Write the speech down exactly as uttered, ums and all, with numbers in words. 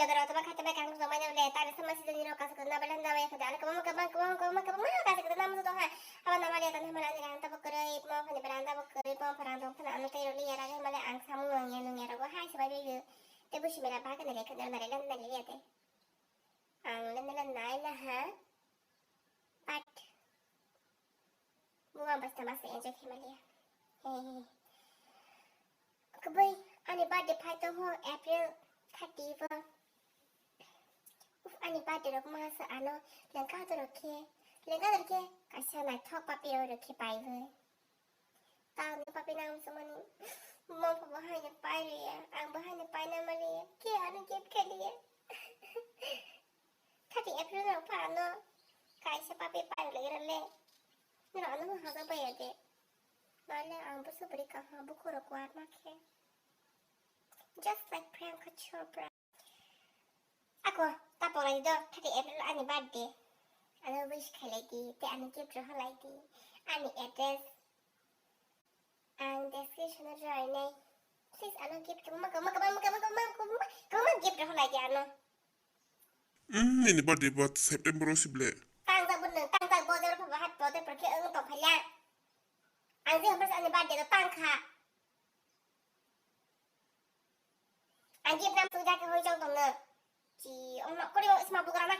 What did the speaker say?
Jabra tama khaite bai kang tong manya le, tare sama si jani rok kasa kena bela nama ya khaite, ale kama kama kama kama kama kasa kena nama to ha. Aba nama le tan hama ani rang tabo kore, poma phani berang tabo kore, poma pharang tong phana ano tei roli ya rang male ang samung nung ya nung ya rok hai sabai bege. Te busi mera ba kena le kena na le na le ya te. Ang le na le nai na ha. But Buang basta basta enjoy khe maliya. Hehehe. Kwbui, ani birthday phai tongo April thirty bo. Uf, ani birthday rok ma sa ano lengka dorok khe, lengka dorok khe kaisa naithok papi rok khe paiwi. Tangni papi nang sumani mom pha bo haino pai riya, ang bo haino paina maliya, khe ano gift khe liya. Thirty April no pha ano kaisa papi pai le gira le. No ano haga baya de. Male ang bo subri kaham bo khoro kwar ma khe. Just like Priyanka Chopra. Ako, ta pora di do, thirty April ani birthday. Ano wish khailai di, te ani gift rohorlai di. Ani address ang description o rwinai. Please ano gift kwbangma, kwbangma, kwbangma gift rohorlai di ano. Hmm, nini birthday bo September o sible. Tangjak bo nwng, tangjak bo jora pha bahai pode porkhe wng tongphaila. Ang je hambar ani birthday do tangkha. Ang gift nam tungja khe hoi jong tongno. Chi, ong nok kori ong sma bugra na.